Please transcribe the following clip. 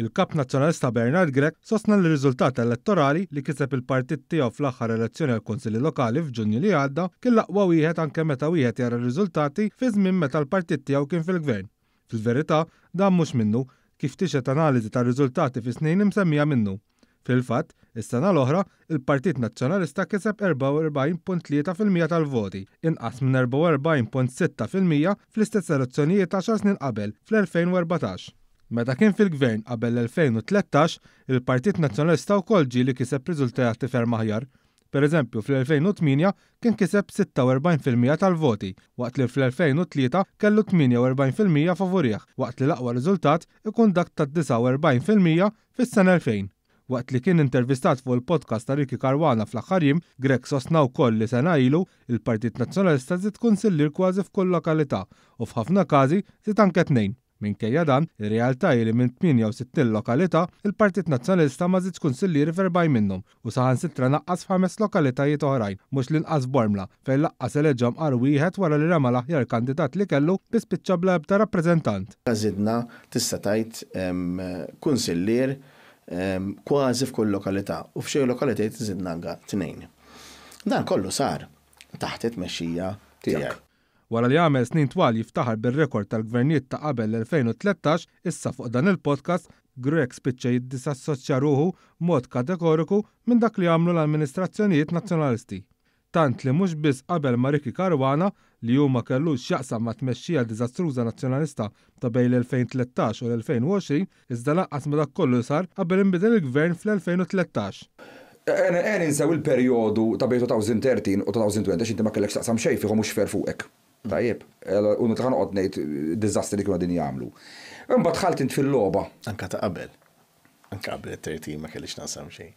Il-Kap Nazzjonalista Bernard Grech sostna li r-riżultat elettorali li kiseb il-partit tiegħu fl-aħħar elezzjoni għall-Kunsilli Lokali f'Ġunju li għadda kien l-aqwa wieħed anke meta wieħed jara r-riżultati fi żmien meta l-partit tiegħu kien fil-Gvern. Fil-verità, dan mhux minnu, kif tixhed analiżi tar-riżultati fis-snin imsemmija minnu. Fil-fatt, is-sena l-oħra, il-Partit Nazzjonalista kiseb 44.3% tal-voti, inqas minn 44.6% fl-istess elezzjonijiet għaxar snin qabel, fl-2014. Meta kien fil-Gvern qabel l-2013, il-Partit Nazzjonalista wkoll ġieli kiseb riżultati ferm aħjar. Per eżempju, fl-2008 kien kiseb 46% tal-voti, waqt li fl-2003 kellu 48% favurih, waqt li l-aqwa riżultat ikun dak ta' 49% fis-sena 2000. Waqt li kien intervistat fuq il-podcast ta' Ricky Caruana fl-aħħar jiem, Grech sostna wkoll li sena ilu, il-Partit Nazzjonalista żied kunsillier kważi f'kull lokalità u f'ħafna każi żied anke tnejn. Minkejja dan, ir-realtà hi li minn 68 lokalità, il-Partit Nazzjonalista ma żiedx kunsillieri f'40 minnhom u saħansitra naqqas f'ħames lokalitajiet oħrajn, mhux l-inqas f'Bormla, fejn laqqas eleġġa mqar wieħed wara li rema l-aħjar kandidat li kellu bi spiċċa bla ebda rappreżentant. Żidna tista' tgħid kunsillier kważi f'kull lokalità u f'xi lokalitajiet żidna anke tnejn. Dan kollu sar taħt it-tmexxija tiegħi. Wara li għamel snin twal jiftaħar bir-rekord tal-gvernijiet ta' qabel l-2013, issa fuq dan il-podcast, Grech spiċċa jiddisassoċja ruħu b'mod kategoriku minn dak li għamlu l-amministrazzjonijiet Nazzjonalisti. Tant li mhux biss qabel ma' Ricky Caruana li hu ma kellux x'jaqsam mat-tmexxija diżastruża Nazzjonalista ta' bejn l-2013 u l-2020, iżda lanqas ma' dak kollu li sar qabel inbidel il-gvern fl-2013. Ejja ninsew il-perjodu ta' bejn 2013 u 2020 għax inti ma kellek x'taqsam xejn fih u mhux fair fuqek. Tajjeb, u ħa noqgħod ngħid diżastri li kienu qegħdin jagħmlu. Imbagħad dħalt int fil-logħba. Anka ta' qabel. Anka qabel it-13 ma kellix naqsam xejn.